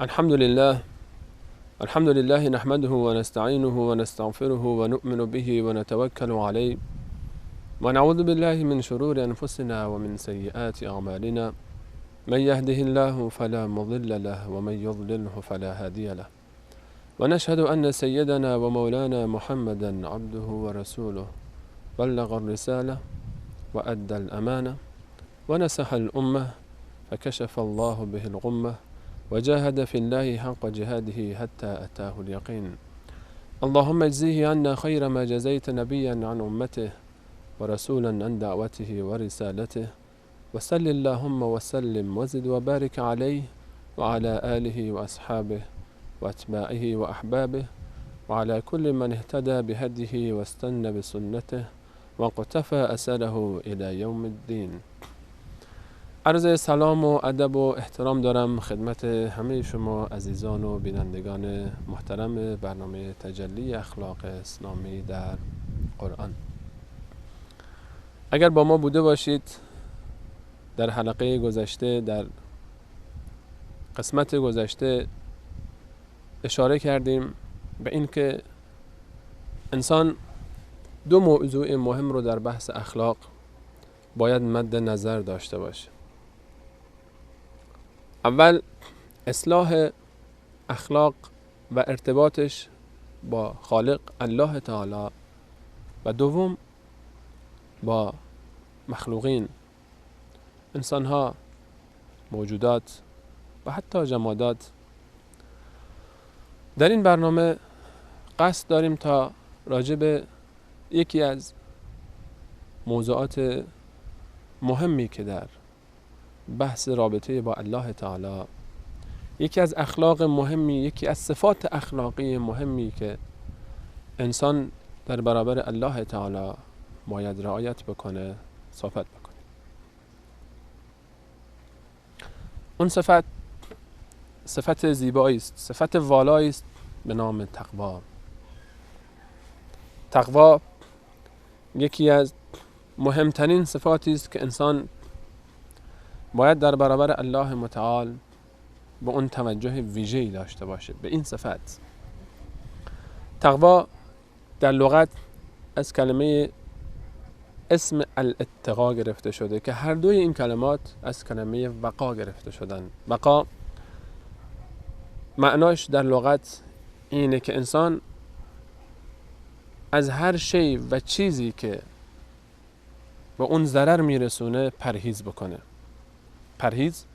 الحمد لله نحمده ونستعينه ونستغفره ونؤمن به ونتوكل عليه ونعوذ بالله من شرور أنفسنا ومن سيئات أعمالنا، من يهده الله فلا مضل له ومن يضلله فلا هادي له، ونشهد أن سيدنا ومولانا محمدا عبده ورسوله، بلغ الرسالة وأدى الأمانة ونصح الأمة فكشف الله به الغمة وجاهد في الله حق جهاده حتى أتاه اليقين. اللهم اجزيه عنا خير ما جزيت نبيا عن أمته ورسولا عن دعوته ورسالته، وصل اللهم وسلم وزد وبارك عليه وعلى آله وأصحابه وأتباعه وأحبابه وعلى كل من اهتدى بهديه واستنى بسنته واقتفى أثره إلى يوم الدين. عرض سلام و ادب و احترام دارم خدمت همه شما عزیزان و بینندگان محترم برنامه تجلی اخلاق اسلامی در قرآن. اگر با ما بوده باشید در حلقه گذشته، در قسمت گذشته اشاره کردیم به اینکه انسان دو موضوع مهم رو در بحث اخلاق باید مد نظر داشته باشه. اول اصلاح اخلاق و ارتباطش با خالق الله تعالی، و دوم با مخلوقین، انسانها، موجودات و حتی جمادات. در این برنامه قصد داریم تا راجع به یکی از موضوعات مهمی که در بحث رابطه با الله تعالی، یکی از اخلاق مهمی، یکی از صفات اخلاقی مهمی که انسان در برابر الله تعالی باید رعایت بکنه صحبت بکنه. اون صفت، صفت زیبایی است، صفت والایی است به نام تقوا. تقوا یکی از مهمترین صفاتی است که انسان باید در برابر الله متعال به اون توجه ویژه‌ای داشته باشه، به این صفت. تقوا در لغت از کلمه اسم الاتقا گرفته شده که هر دوی این کلمات از کلمه وقا گرفته شدن. وقا معناش در لغت اینه که انسان از هر شی و چیزی که به اون ضرر میرسونه پرهیز بکنه. پرهیز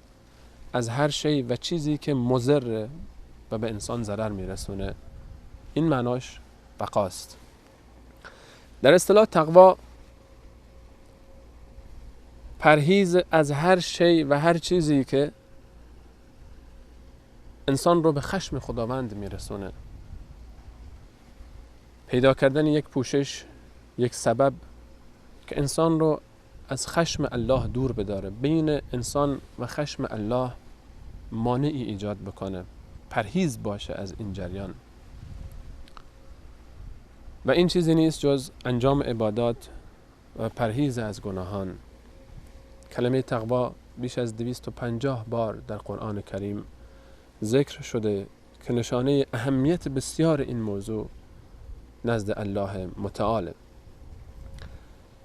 از هر شی و چیزی که مضر و به انسان ضرر میرسونه، این معناش بقاست. در اصطلاح تقوا پرهیز از هر شی و هر چیزی که انسان رو به خشم خداوند میرسونه. پیدا کردن یک پوشش، یک سبب که انسان رو از خشم الله دور بداره، بین انسان و خشم الله مانعی ایجاد بکنه، پرهیز باشه از این جریان. و این چیزی نیست جز انجام عبادات و پرهیز از گناهان. کلمه تقوا بیش از 250 بار در قرآن کریم ذکر شده که نشانه اهمیت بسیار این موضوع نزد الله متعال.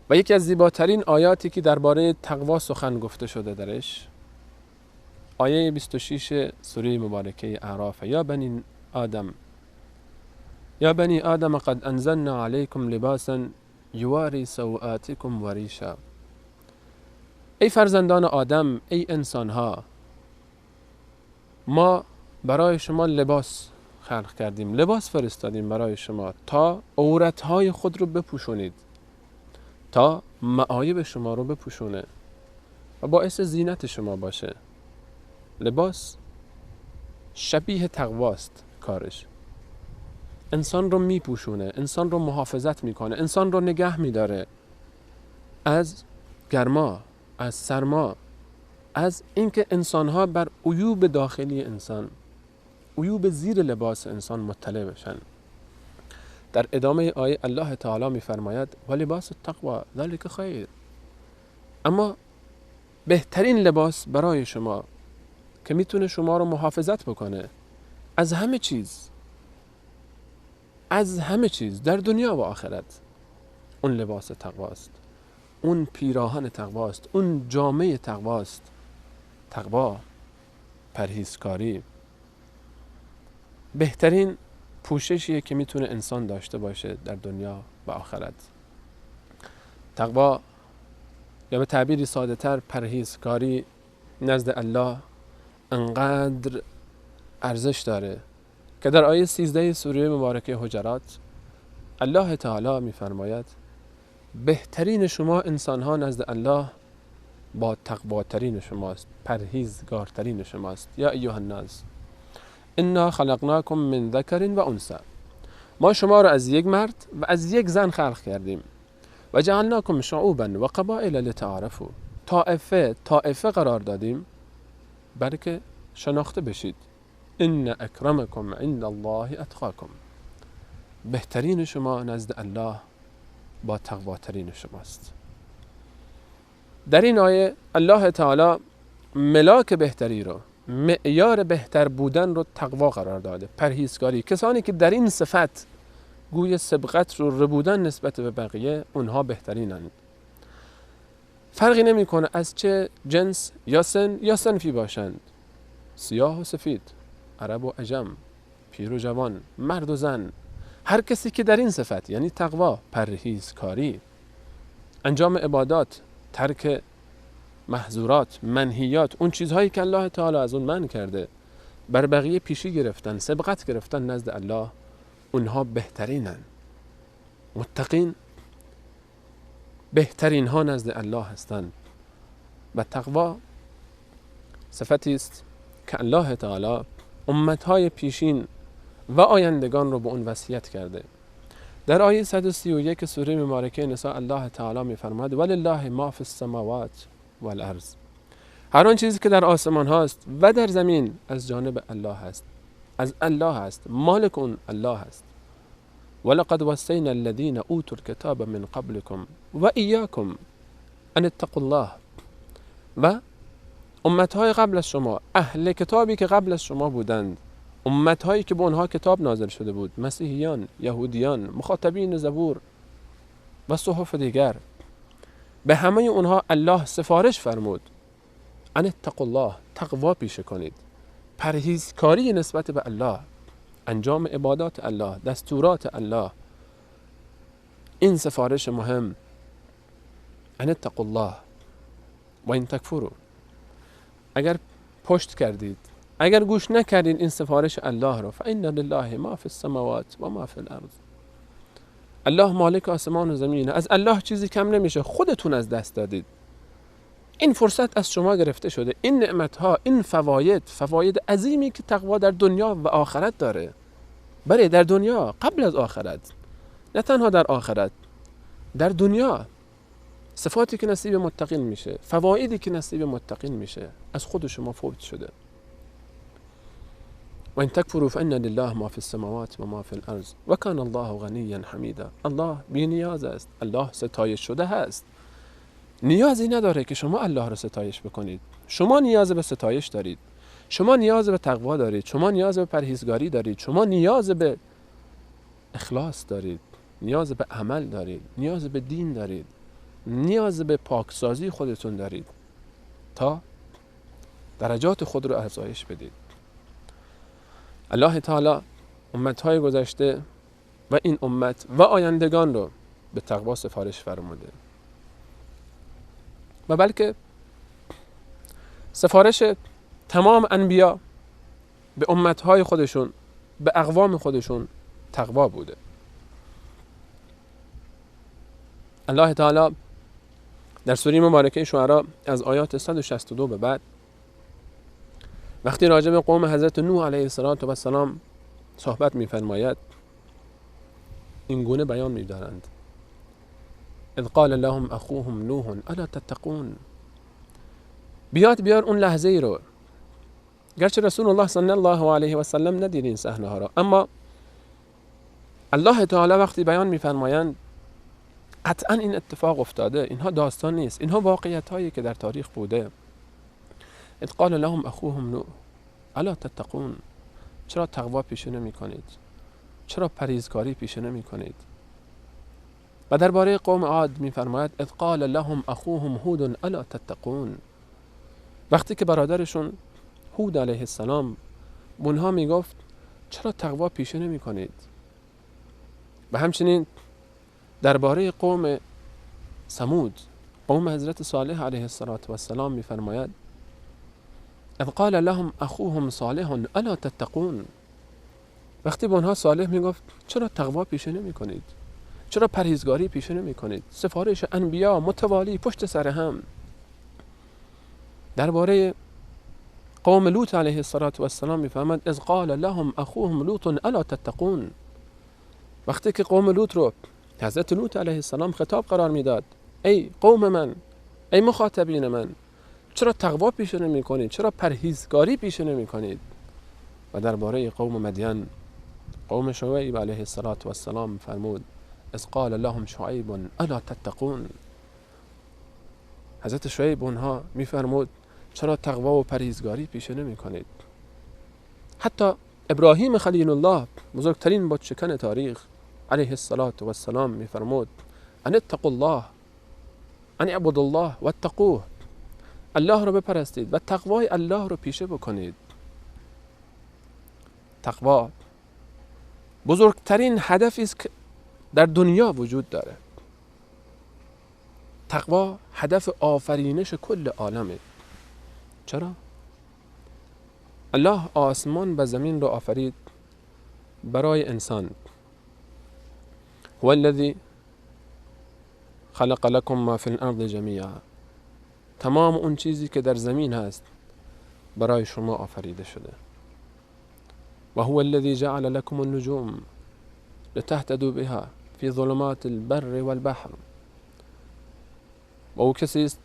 و یکی از زیباترین آیاتی که درباره تقوا سخن گفته شده درش، آیه 26 سوره مبارکه اعراف: یا بنی آدم، یا بنی آدم قد انزلنا علیکم لباسا یواری سوآتکم وریشا. ای فرزندان آدم، ای انسانها، ما برای شما لباس خلق کردیم، لباس فرستادیم برای شما تا عورتهای خود رو بپوشونید، تا معایب شما رو بپوشونه و باعث زینت شما باشه. لباس شبیه تقواست کارش. انسان رو میپوشونه، انسان رو محافظت میکنه، انسان رو نگه میداره از گرما، از سرما، از اینکه انسانها بر عیوب داخلی انسان، عیوب زیر لباس انسان مطلع بشن. در ادامه آیه الله تعالی میفرماید و لباس التقوا ذلک خیر. اما بهترین لباس برای شما که میتونه شما رو محافظت بکنه از همه چیز، از همه چیز در دنیا و آخرت، اون لباس تقواست، اون پیراهن تقواست، اون جامعه تقواست. تقوا، پرهیزکاری، بهترین پوششیه که میتونه انسان داشته باشه در دنیا و آخرت. تقوا یا به تعبیری ساده تر پرهیزکاری نزد الله انقدر ارزش داره که در آیه 13 سوره مبارکه حجرات الله تعالی میفرماید بهترین شما انسانها نزد الله با تقواترین شماست، پرهیزگارترین شماست. یا ایها الناس انا خلقناکم من ذکر و انثی، ما شما را از یک مرد و از یک زن خلق کردیم. و جعلناکم شعوبا و قبائل لتعارفوا، طائفه طائفه قرار دادیم بلکه شناخته بشید. ان اکرمکم عند الله اتقاکم، بهترین شما نزد الله با تقواترین شماست. در این آیه الله تعالی ملاک بهتری رو، معیار بهتر بودن رو تقوا قرار داده، پرهیزکاری. کسانی که در این صفت گوی سبقت رو ربودن نسبت به بقیه، اونها بهترینند. فرقی نمیکنه از چه جنس یا سن یا صنفی باشند، سیاه و سفید، عرب و عجم، پیر و جوان، مرد و زن، هر کسی که در این صفت یعنی تقوا، پرهیزکاری، انجام عبادات، ترک محظورات، منهیات، اون چیزهایی که الله تعالی از اون منع کرده، بر بقیه پیشی گرفتن، سبقت گرفتن نزد الله، اونها بهترینن. متقین بهترین ها نزد الله هستند. و تقوا صفتی است که الله تعالی امتهای پیشین و آیندگان رو به اون وصیت کرده. در آیه 131 سوره مبارکه نساء الله تعالی می‌فرماید ولله ما فی السماوات والارض، هر آن چیزی که در آسمان هاست و در زمین از جانب الله هست، از الله هست، مالک اون الله هست. ولقد وصینا الذین اوتوا الکتاب من قبلکم و ایاکم ان اتقوا الله. و امتهای قبل از شما، اهل کتابی که قبل از شما بودند، امتهایی که به اونها کتاب نازل شده بود، مسیحیان، یهودیان، مخاطبین زبور و صحف دیگر، به همه اونها الله سفارش فرمود ان اتقوا الله، تقوا پیشه کنید، پرهیزکاری نسبت به الله، انجام عبادات الله، دستورات الله. این سفارش مهم، ان اتقوا الله و ان تکفروا، اگر پشت کردید، اگر گوش نکردید این سفارش الله رو، فإن لله ما فی السماوات و ما فی الارض، الله مالک آسمان و زمینه، از الله چیزی کم نمیشه، خودتون از دست دادید، این فرصت از شما گرفته شده، این نعمتها، این فواید، فواید عظیمی که تقوا در دنیا و آخرت داره. بله، در دنیا قبل از آخرت، نه تنها در آخرت، در دنیا صفاتی که نصیب متقین میشه، فوایدی که نصیب متقین میشه، از خود شما فوت شده. و ان تکفروا فان لله ما فی السماوات و ما فی الارض و کان الله غنیا حمیدا. الله بی نیاز است، الله ستایش شده هست، نیازی نداره که شما الله را ستایش بکنید. شما نیاز به ستایش دارید، شما نیاز به تقوا دارید، شما نیاز به پرهیزگاری دارید، شما نیاز به اخلاص دارید، نیاز به عمل دارید، نیاز به دین دارید، نیاز به پاکسازی خودتون دارید تا درجات خود رو افزایش بدید. الله تعالی امتهای گذشته و این امت و آیندگان رو به تقوا سفارش فرموده و بلکه سفارش تمام انبیا به امتهای خودشون، به اقوام خودشون تقوا بوده. الله تعالی در سوره مبارکه شعراء از آیات 162 به بعد وقتی راجع به قوم حضرت نوح علیه السلام صحبت می‌فرماید این گونه بیان می‌دارند: اذ قال لهم اخوهم نوح الا تتقون. بیاد بیار اون لحظه ای رو، گرچه رسول الله صلی الله علیه و سلم ندید این صحنه ها را، اما الله تعالی وقتی بیان می‌فرمایند قطعا این اتفاق افتاده، اینها داستان نیست، اینها واقعیت هایی که در تاریخ بوده. اذ قال لهم اخوهم نوح الا تتقون. چرا تقوا پیشه نمی کنید؟ چرا پرهیزکاری پیشه نمی کنید؟ و درباره قوم عاد میفرماید اذ قال لهم اخوهم هود الا تتقون. وقتی که برادرشون هود علیه السلام اونها میگفت چرا تقوا پیشه نمی کنید؟ و همچنین درباره قوم ثمود، قوم حضرت صالح علیه السلام میفرماید اذ قال لهم اخوهم صالح الا تتقون. وقتی به اونها صالح میگفت چرا تقوا پیشه نمی کنید؟ چرا پرهیزگاری پیشه نمی کنید؟ سفارش انبیا متوالی پشت سر هم. درباره قوم لوط علیه السلام میفهمد اذ قال لهم اخوهم لوط الا تتقون. وقتی که قوم لوط رو حضرت لوط علیه السلام خطاب قرار میداد، ای قوم من، ای مخاطبین من، چرا تقوا پیشه نمی کنید؟ چرا پرهیزگاری پیشه نمی کنید؟ و درباره قوم مدین، قوم شعیب علیه السلام فرمود اذ قال لهم شعیب الا تتقون. حضرت شعیب اونها میفرمود چرا تقوا و پرهیزگاری پیشه نمی کنید؟ حتی ابراهیم خلیل الله، بزرگترین بتشکن تاریخ علیه السلام میفرمود ان اتقوا الله، ان اعبدوا الله واتقوه. الله رو بپرستید و تقوای الله رو پیشه بکنید. تقوا بزرگترین هدفی است که در دنیا وجود داره. تقوا هدف آفرینش کل عالمه. چرا؟ الله آسمان و زمین رو آفرید برای انسان. هو الذی خلق لكم ما فی الارض جمیعا. تمام اون چیزی که در زمین هست برای شما آفریده شده. و هو الذی جعل لكم النجوم لتهتدوا بها فی ظلمات البر والبحر. و او کسی است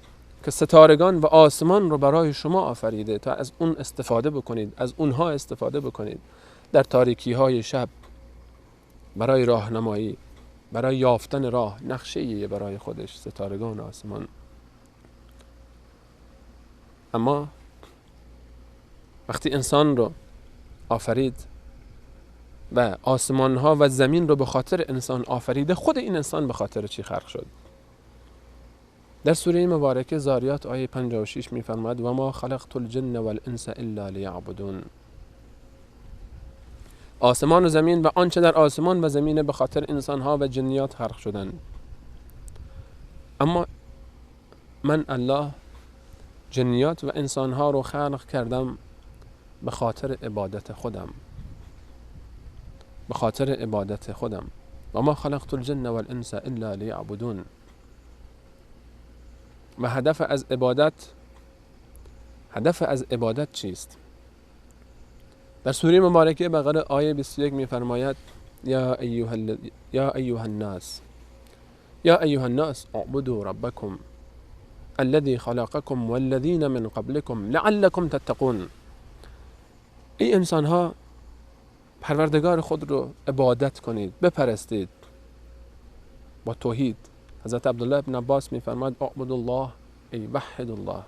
که ستارگان و آسمان رو برای شما آفریده تا از اون استفاده بکنید، از اونها استفاده بکنید در تاریکی های شب، برای راهنمایی، برای یافتن راه، نقشه برای خودش ستارگان آسمان. اما وقتی انسان رو آفرید و آسمان ها و زمین رو به خاطر انسان آفریده، خود این انسان به خاطر چی خلق شد؟ در سوره مبارکه زاریات آیه 56 می‌فرماید و ما خلقت الجن والانس الا لیعبدون. آسمان و زمین و آنچه در آسمان و زمین به خاطر انسانها و جنیات خلق شدند. اما من الله جنیات و انسانها رو خلق کردم به خاطر عبادت خودم، به خاطر عبادت خودم. و ما خلقت الجن والانس الا لیعبدون. و هدف از عبادت، هدف از عبادت چیست؟ در سوره مبارکه بقره آیه 21 می‌فرماید یا ایها الناس، یا ایها الناس اعبدوا ربکم الذی خلقکم والذین من قبلکم لعلکم تتقون. ای انسان ها، پروردگار خود رو عبادت کنید، بپرستید با توحید. حضرت عبدالله بن عباس می‌فرماید اعبدوا الله ای وحد الله،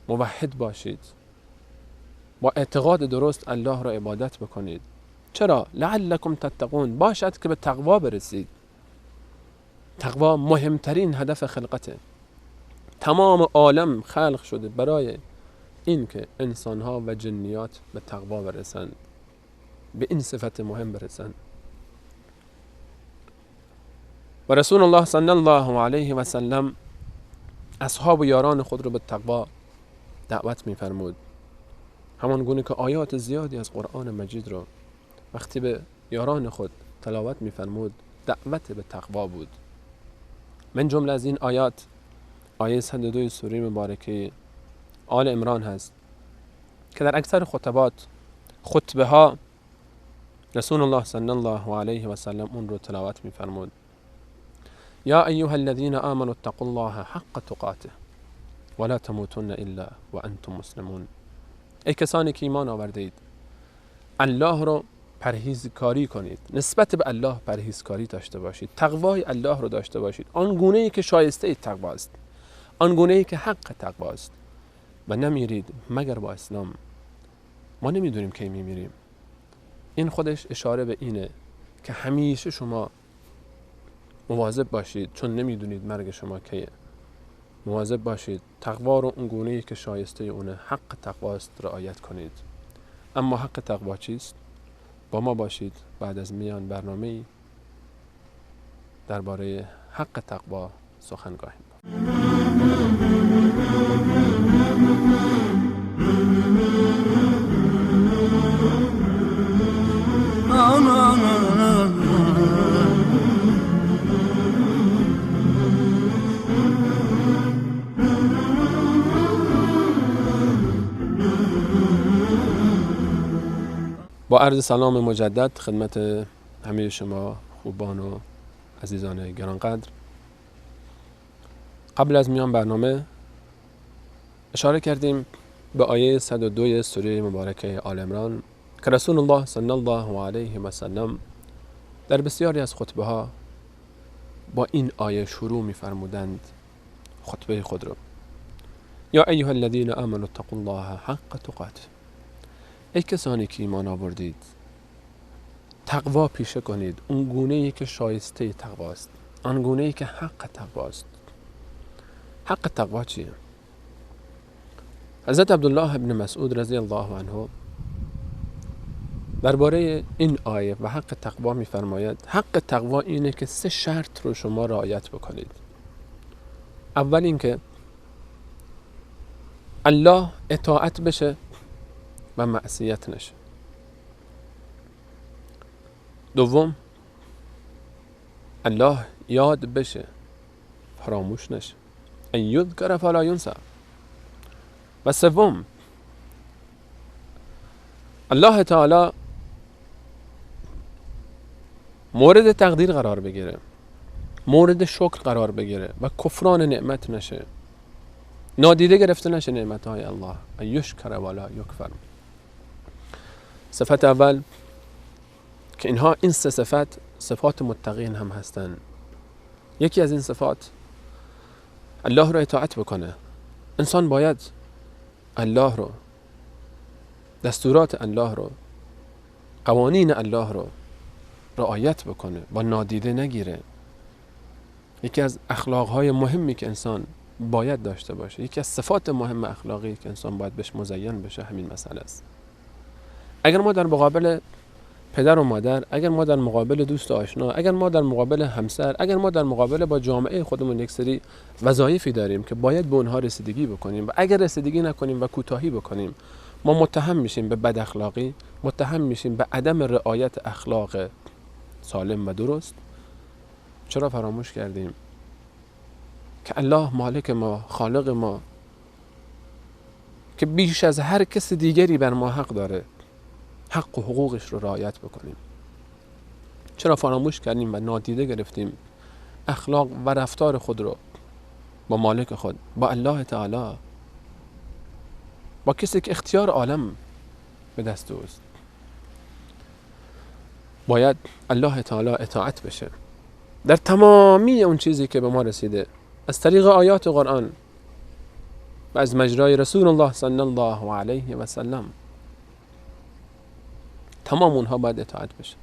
موحد باشید، با اعتقاد درست الله را عبادت بکنید. چرا؟ لعلکم تتقون، باشد که به تقوا برسید. تقوا مهمترین هدف خلقته. تمام عالم خلق شده برای اینکه انسانها و جنیات به تقوا برسند، به این صفت مهم برسند. و رسول الله صلی الله علیه و سلم اصحاب و یاران خود را به تقوا دعوت می‌فرمود. همان گونه که آیات زیادی از قرآن مجید را وقتی به یاران خود تلاوت می‌فرمود دعوت به تقوا بود. من جمله از این آیات آیه 102 سوره مبارکه آل عمران هست که در اکثر خطبات، خطبه ها، رسول الله صلی الله علیه و سلم اون رو تلاوت می‌فرمود. یا ایها الذین آمنوا اتقوا الله حق تقاته ولا تموتن الا وانتم مسلمون. ای کسانی که ایمان آورده اید، الله رو پرهیزکاری کنید، نسبت به الله پرهیزکاری داشته باشید، تقوای الله رو داشته باشید، آن گونه ای که شایسته تقوا است، آن گونه ای که حق تقوا است. و نمیرید مگر با اسلام. ما نمیدونیم کی میمیریم. این خودش اشاره به اینه که همیشه شما مواظب باشید، چون نمیدونید مرگ شما کیه. مواظب باشید، تقوا رو اون گونه‌ای که شایسته اونه، حق تقواست، رعایت کنید. اما حق تقوا چیست؟ با ما باشید بعد از میان برنامه‌ای درباره حق تقوا سخن خواهیم گفت. با عرض سلام مجدد خدمت همه شما خوبان و عزیزان گرانقدر، قبل از میان برنامه اشاره کردیم به آیه 102 سوره مبارکه آل عمران که رسول الله صلی الله علیه و سلم در بسیاری از خطبه ها با این آیه شروع می فرمودند خطبه خود رو. یا ایها الذین آمنوا اتقوا الله حق تقاته. ای کسانی که ایمان آوردید، تقوا پیشه کنید اون گونه‌ای که شایسته تقواست، آن گونه‌ای که حق تقواست. حق تقوا چیه؟ حضرت عبدالله ابن مسعود رضی الله عنه درباره این آیه و حق تقوا می‌فرماید حق تقوا اینه که سه شرط رو شما رعایت بکنید. اول اینکه الله اطاعت بشه و معصیت نشه. دوم، الله یاد بشه، فراموش نشه، ان یذکر فلا ینسی. و سوم، الله تعالی مورد تقدیر قرار بگیره، مورد شکر قرار بگیره و کفران نعمت نشه، نادیده گرفته نشه نعمتهای الله، ان یشکر ولا یکفر. صفت اول که اینها، این سه صفت صفات متقین هم هستند. یکی از این صفات الله رو اطاعت بکنه. انسان باید الله رو، دستورات الله رو، قوانین الله رو رعایت بکنه و نادیده نگیره. یکی از اخلاقهای مهمی که انسان باید داشته باشه، یکی از صفات مهم اخلاقی که انسان باید بهش مزین بشه، همین مسئله است. اگر ما در مقابل پدر و مادر، اگر ما در مقابل دوست و آشنا، اگر ما در مقابل همسر، اگر ما در مقابل با جامعه خودمون یک سری وظایفی داریم که باید به اونها رسیدگی بکنیم و اگر رسیدگی نکنیم و کوتاهی بکنیم، ما متهم میشیم به بد اخلاقی، متهم میشیم به عدم رعایت اخلاق سالم و درست. چرا فراموش کردیم که الله مالک ما، خالق ما، که بیش از هر کس دیگری بر ما حق داره، حق و حقوقش رو رعایت بکنیم؟ چرا فراموش کردیم و نادیده گرفتیم اخلاق و رفتار خود رو با مالک خود، با الله تعالی، با کسی که اختیار عالم به دست اوست؟ باید الله تعالی اطاعت بشه در تمامی اون چیزی که به ما رسیده از طریق آیات قرآن و از مجرای رسول الله صلی الله علیه و سلم. تمام اونها باید اطاعت بشه.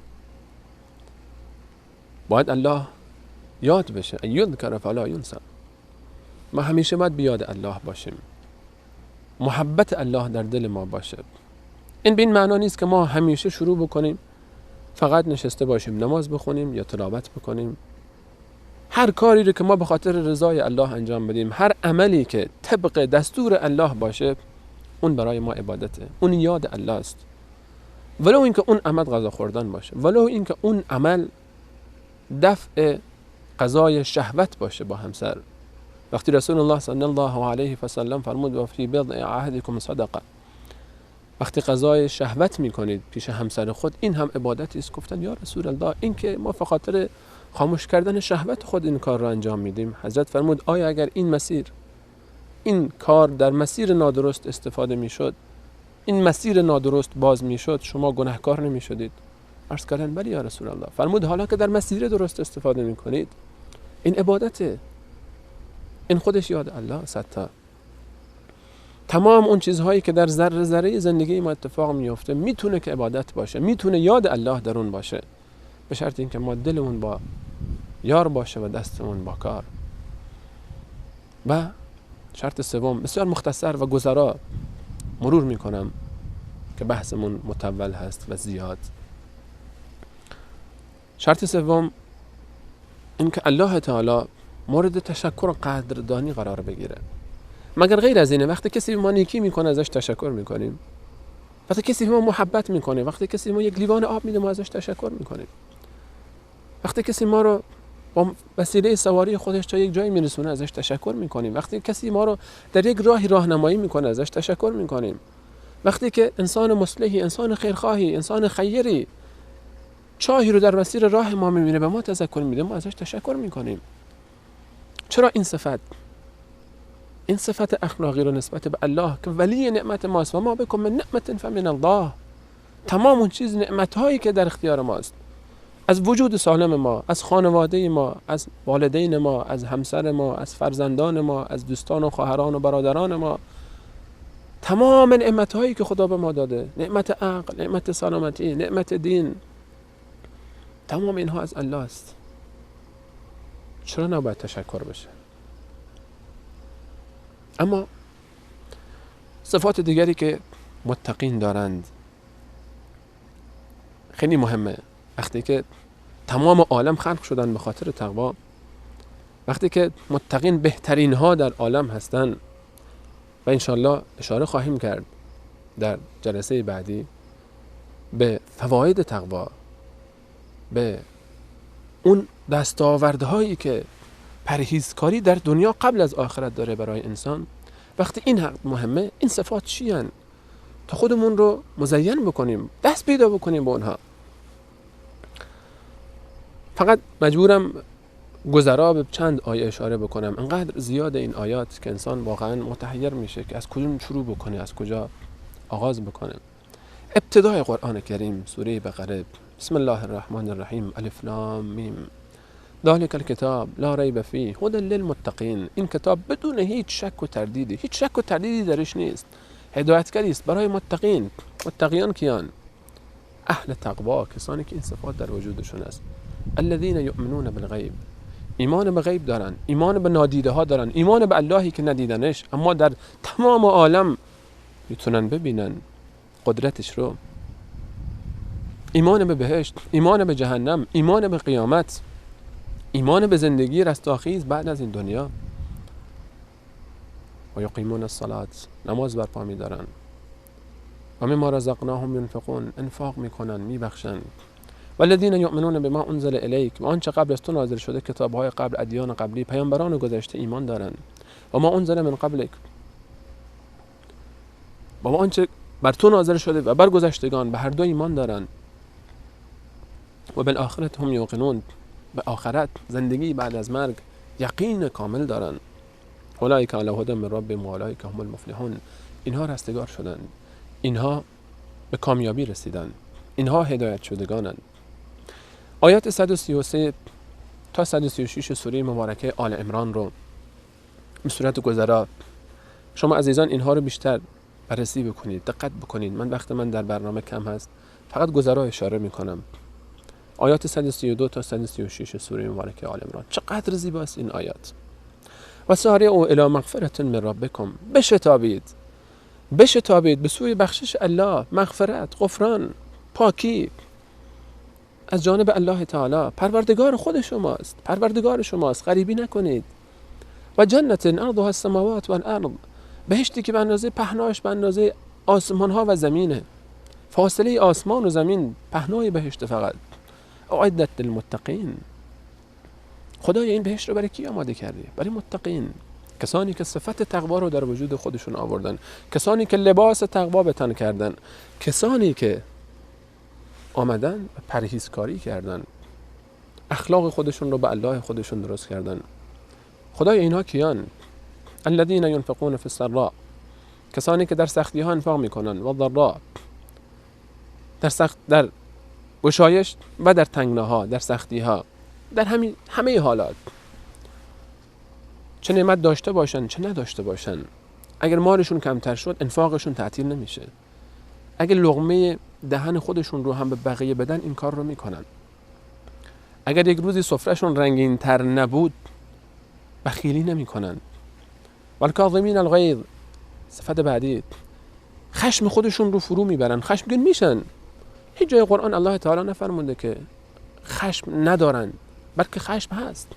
باید الله یاد بشه، ان یذکر فلا ینسی. ما همیشه باید بیاد الله باشیم، محبت الله در دل ما باشه. این به این معنا نیست که ما همیشه شروع بکنیم فقط نشسته باشیم نماز بخونیم یا تلاوت بکنیم. هر کاری رو که ما به خاطر رضای الله انجام بدیم، هر عملی که طبق دستور الله باشه، اون برای ما عبادته، اون یاد الله است. ولو اینکه اون عمل غذا خوردن باشه، ولو اینکه اون عمل دفع قضای شهوت باشه با همسر. وقتی رسول الله صلی الله علیه و سلم فرمود و فی بضع احدکم صدقه، وقتی قضای شهوت میکنید پیش همسر خود، این هم عبادتی است. گفتن یا رسول الله، این که ما به خاطر خاموش کردن شهوت خود این کار را انجام میدیم. حضرت فرمود آیا اگر این مسیر، این کار در مسیر نادرست استفاده میشد، این مسیر نادرست باز میشد، شما گناهکار نمیشدید؟ عرض کردن بله یا رسول الله. فرمود حالا که در مسیر درست استفاده میکنید، این عبادته، این خودش یاد الله است. تمام اون چیزهایی که در ذره ذره زندگی ما اتفاق میفته میتونه که عبادت باشه، میتونه یاد الله در اون باشه، به شرط اینکه ما دلمون با یار باشه و دستمون با کار. و شرط سوم، بسیار مختصر و گذرا مرور میکنم که بحثمون مطول هست و زیاد. شرط سوم این که الله تعالی مورد تشکر و قدردانی قرار بگیره. مگر غیر از اینه؟ وقتی کسی ما نیکی میکنه ازش تشکر میکنیم، وقتی کسی ما محبت میکنه، وقتی کسی ما یک لیوان آب میده ما ازش تشکر میکنیم، وقتی کسی ما رو با وسیله سواری خودش تا یک جایی میرسونه ازش تشکر میکنیم، وقتی کسی ما رو در یک راهی راهنمایی میکنه ازش تشکر میکنیم، وقتی که انسان مصلحی، انسان خیرخواهی، انسان خیری چاهی رو در مسیر راه ما میبینه به ما تذکر میده، ما ازش تشکر میکنیم. چرا این صفت، این صفت اخلاقی رو نسبت به الله که ولی نعمت ماست، و ما بکم من نعمت فمن الله، تمام اون چیز نعمت هایی که در اختیار ماست، از وجود سالم ما، از خانواده ما، از والدین ما، از همسر ما، از فرزندان ما، از دوستان و خواهران و برادران ما، تمام نعمت هایی که خدا به ما داده، نعمت عقل، نعمت سلامتی، نعمت دین، تمام اینها از الله است. چرا نباید تشکر بشه؟ اما صفات دیگری که متقین دارند خیلی مهمه. وقتی که تمام عالم خلق شدن به خاطر تقوا، وقتی که متقین بهترین ها در عالم هستند، و انشالله اشاره خواهیم کرد در جلسه بعدی به فواید تقوا، به اون دستاوردهایی که پرهیزکاری در دنیا قبل از آخرت داره برای انسان. وقتی این حق مهمه، این صفات چی هن؟ تا خودمون رو مزین بکنیم، دست پیدا بکنیم به اونها. فقط مجبورم گذرا به چند آیه اشاره بکنم، انقدر زیاد این آیات که انسان واقعا متحیر میشه که از کدوم شروع بکنه، از کجا آغاز بکنه. ابتدای قرآن کریم، سوره بقره، بسم الله الرحمن الرحیم، الف لام میم، ذلک الکتاب لا ریب فیه هدی للمتقین. این کتاب بدون هیچ شک و تردیدی، هیچ شک و تردیدی درش نیست، هدایتگری است برای متقین. متقیان کیان؟ اهل تقوا، کسانی که این صفات در وجودشون است. الذین یؤمنون بالغیب، ایمان به غیب دارن، ایمان به نادیده ها دارن، ایمان به اللهی که ندیدنش اما در تمام عالم میتونن ببینن قدرتش رو، ایمان به بهشت، ایمان به جهنم، ایمان به قیامت، ایمان به زندگی رستاخیز بعد از این دنیا. و یقیمون الصلاة، نماز برپا می‌دارن. و مما رزقناهم ینفقون، انفاق میکنن، میبخشن. والذین یؤمنون بما انزل الیک، و آنچه قبل از تو نازل شده، کتاب‌های قبل، ادیان قبلی، پیامبران گذشته ایمان دارن. و ما انزل من قبلک، و آنچه بر تو نازل شده و بر گذشتگان، به هر دو ایمان دارن. و بالآخرة هم یوقنون، به آخرت، زندگی بعد از مرگ، یقین کامل دارن. اولئک علی هدی من ربهم و اولئک هم المفلحون. اینها رستگار شدند، اینها به کامیابی رسیدند، اینها هدایت شدگانند. آیات 133 تا 136 سوره مبارکه آل عمران رو به صورت گذرا شما عزیزان اینها رو بیشتر بررسی بکنید، دقت بکنید. من وقت من در برنامه کم هست، فقط گذرا اشاره میکنم. آیات 132 تا 136 سوره مبارکه آل عمران، چقدر زیباست این آیات. و سارعوا الی مغفرة من ربکم، بشتابید، بشتابید به سوی بخشش الله، مغفرت، غفران، پاکی از جانب الله تعالی، پروردگار خود شماست، پروردگار شماست، غریبی نکنید. و جنت ارضها السماوات والارض، بهشتی که به اندازه پهناش به اندازه آسمان ها و زمینه، فاصله آسمان و زمین پهنای بهشت فقط. اعدت للمتقین، خدای این بهشت رو برای کی آماده کردی؟ برای متقین، کسانی که صفت تقوا رو در وجود خودشون آوردن، کسانی که لباس تقوا به تن کردن، کسانی که آمدن و پرهیزکاری کردن، اخلاق خودشون رو به الله خودشون درست کردن. خدای اینها کیان؟ الذین ینفقون فی السراء، کسانی که در سختی ها انفاق میکنن، و الضراء، در گشایش و در تنگناها، در سختی ها، در همین همه حالات، چه نعمت داشته باشن چه نداشته باشن، اگر مالشون کمتر شد انفاقشون تعطیل نمیشه. اگر لقمه دهن خودشون رو هم به بقیه بدن این کار رو میکنن. اگر یک روزی سفرهشون رنگین تر نبود بخیلی نمیکنن. والکاظمین الغیظ، صفت بعدی، خشم خودشون رو فرو میبرن، خشمگین میشن. هیچ جای قرآن الله تعالی نفرمونده که خشم ندارن، بلکه خشم هست،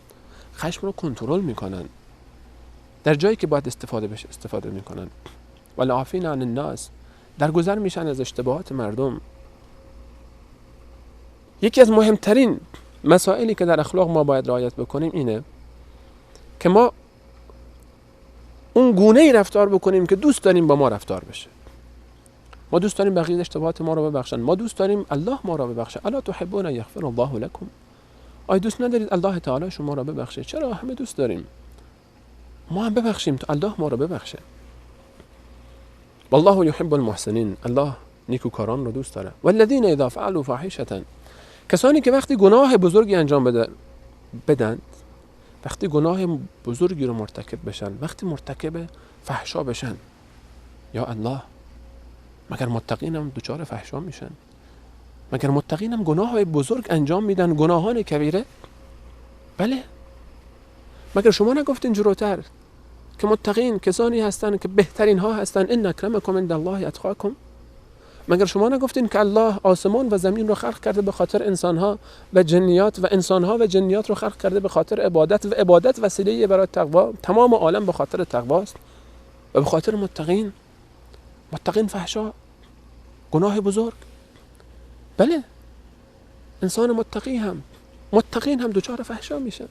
خشم رو کنترل میکنن، در جایی که باید استفاده بشه استفاده میکنن. والعافین عن الناس، درگذر میشن از اشتباهات مردم. یکی از مهمترین مسائلی که در اخلاق ما باید رعایت بکنیم اینه که ما اون گونه ای رفتار بکنیم که دوست داریم با ما رفتار بشه. ما دوست داریم بقیه اشتباهات ما رو ببخشن، ما دوست داریم الله ما رو ببخشه. الا تحبون یغفر الله لکم، آیا دوست ندارید الله تعالی شما رو ببخشه؟ چرا؟ همه دوست داریم، ما هم ببخشیم تا الله ما رو ببخشه. والله یحب المحسنین، الله نیکوکاران رو دوست داره. والذین اذا فعلوا فاحشه، کسانی که وقتی گناه بزرگی انجام بدند، وقتی گناه بزرگی رو مرتکب بشن، وقتی مرتکب فحشا بشن، یا الله، مگر متقین هم دچار فحشا میشن؟ مگر متقین هم گناه بزرگ انجام میدن، گناهان کبیره؟ بله. مگر شما نگفتین جلوتر که متقین کسانی هستند که بهترین ها هستند، ان اکرمکم عند الله اتقاکم؟ مگر شما نگفتین که الله آسمان و زمین رو خلق کرده به خاطر انسانها و جنیات، و انسانها و جنیات رو خلق کرده به خاطر عبادت، و عبادت وسیله برای تقوا، تمام عالم به خاطر تقواست و به خاطر متقین. متقین فحشا، گناه بزرگ. بله، انسان متقی هم، متقین هم دچار فحشا میشن،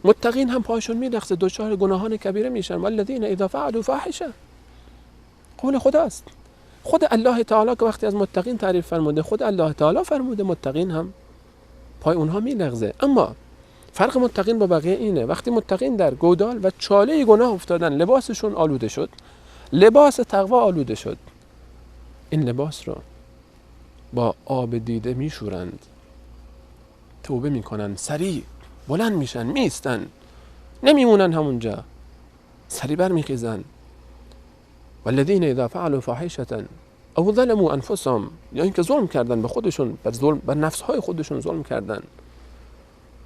متقین هم پاشون میرقصه، دچار گناهان کبیره میشن. والذین اذا فعلوا فاحشه، قول خداست. خود الله تعالی که وقتی از متقین تعریف فرموده، خود الله تعالی فرموده متقین هم پای اونها میلغزه. اما فرق متقین با بقیه اینه، وقتی متقین در گودال و چاله گناه افتادن، لباسشون آلوده شد، لباس تقوا آلوده شد، این لباس رو با آب دیده میشورند، توبه میکنن، سریع بلند میشن، میستن، نمیمونن همونجا، سریع برمیخیزن. والذین اذا فعلوا فاحشه او ظلموا انفسهم، یا اینکه ظلم کردن به خودشون، بر ظلم بر نفسهای خودشون ظلم کردن،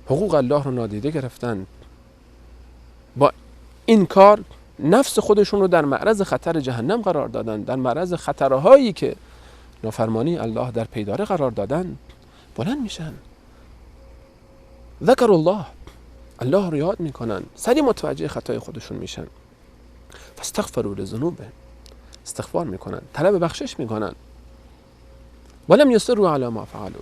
حقوق الله رو نادیده گرفتن، با این کار نفس خودشون رو در معرض خطر جهنم قرار دادن، در معرض خطرهایی که نافرمانی الله در پیداره قرار دادن، بلند میشن، ذکر الله، الله رو یاد میکنن، سریع متوجه خطای خودشون میشن، فاستغفروا لذنوبهم، استغفار میکنن، طلب بخشش میکنن، ولم یصروا علی ما فعلوا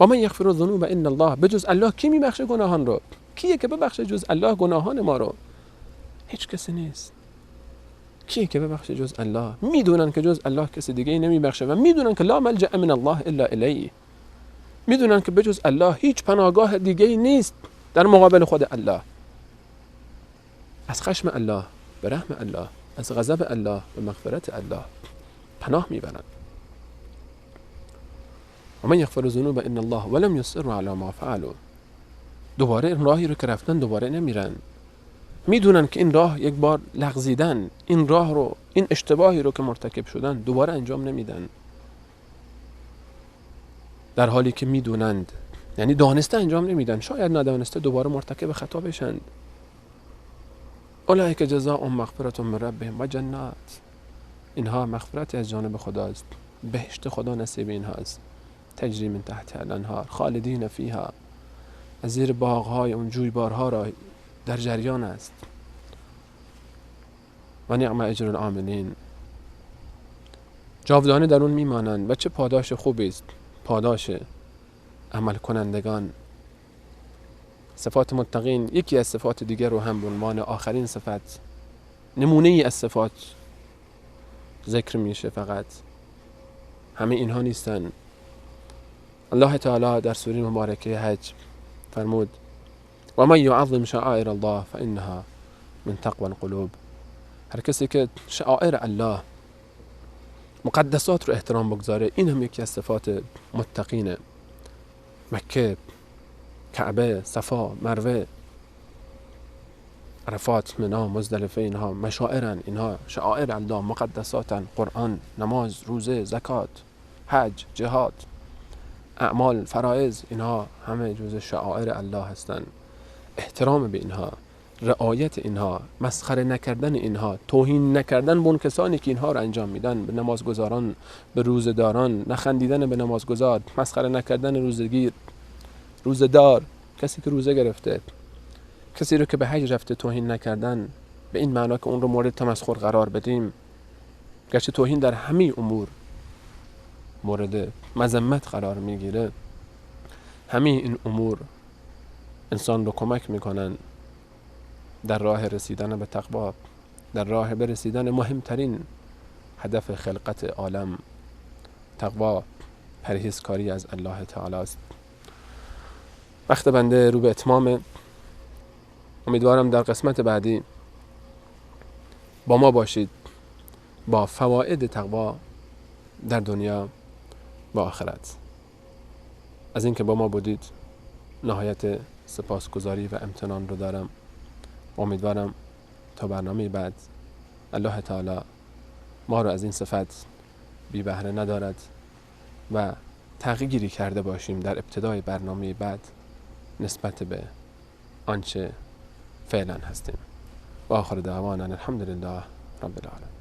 و من یغفر الذنوب الا الله. بجز الله کی میبخشه گناهان رو؟ کیه که ببخشه جز الله گناهان ما رو؟ هیچ کسی نیست. کیه که ببخشه جز الله؟ میدونن که جز الله کسی دیگه ای نمیبخشه و میدونن که لا ملجأ من الله الا الیه، میدونن که بجز الله هیچ پناهگاه دیگه ای نیست در مقابل خود الله. از خشم الله به رحم الله، از غضب الله به مغفرت الله پناه میبرند. و من یغفر الذنوب الا الله ولم یصروا علی ما فعلوا. دوباره این راهی رو که رفتن دوباره نمیرن، میدونن که این راه یک بار لغزیدن، این راه رو، این اشتباهی رو که مرتکب شدن دوباره انجام نمیدن، در حالی که میدونند، یعنی دانسته انجام نمیدن، شاید ندانسته دوباره مرتکب خطا بشند. اولئک جزاؤهم مغفرة من ربهم و جنات، اینها مغفرت از جانب خداست، بهشت خدا نصیب اینها است، تجری من تحت الانهار خالدین فیها، از زیر باغهای اون جویبارها را در جریان است. و نعم اجر العاملین، جاودانه در اون میمانند و چه پاداش خوبی است پاداش عمل کنندگان. صفات متقین، یکی از صفات دیگر رو هم به عنوان آخرین صفت، نمونه ای از صفات ذکر میشه، فقط همه اینها نیستن. الله تعالی در سوره مبارکه حج فرمود و من یعظم شعائر الله فانها من تقوى القلوب. هر کسی که شعائر الله، مقدسات رو احترام بگذاره، این هم یکی از صفات متقینه. مکه، کعبه، صفا، مروه، عرفات، منا، مزدلفه، اینها مشاعرن، اینها شعائر الله، مقدساتن. قرآن، نماز، روزه، زکات، حج، جهاد، اعمال، فرائض، اینها همه جزء شعائر الله هستند. احترام به اینها، رعایت اینها، مسخره نکردن اینها، توهین نکردن به اون کسانی که اینها رو انجام میدن، به نمازگزاران، به روزه‌داران، نخندیدن به نمازگزار، مسخره نکردن روزه‌گیر، روزه‌دار، کسی که روزه گرفته، کسی رو که به حج رفته توهین نکردن، به این معنا که اون رو مورد تمسخر قرار بدیم. گرچه توهین در همه امور مورد مذمت قرار میگیره، همه این امور انسان رو کمک میکنن در راه رسیدن به تقوا، در راه برسیدن مهمترین هدف خلقت عالم. تقوا پرهیزکاری از الله تعالی است. وقت بنده رو به اتمام. امیدوارم در قسمت بعدی با ما باشید با فواید تقوا در دنیا و آخرت. از اینکه با ما بودید نهایت سپاسگزاری و امتنان رو دارم. امیدوارم تا برنامه بعد الله تعالی ما رو از این صفت بی بهره ندارد و تغییری کرده باشیم در ابتدای برنامه بعد نسبت به آنچه فعلا هستیم. و آخر دعوانا الحمدلله رب العالمین.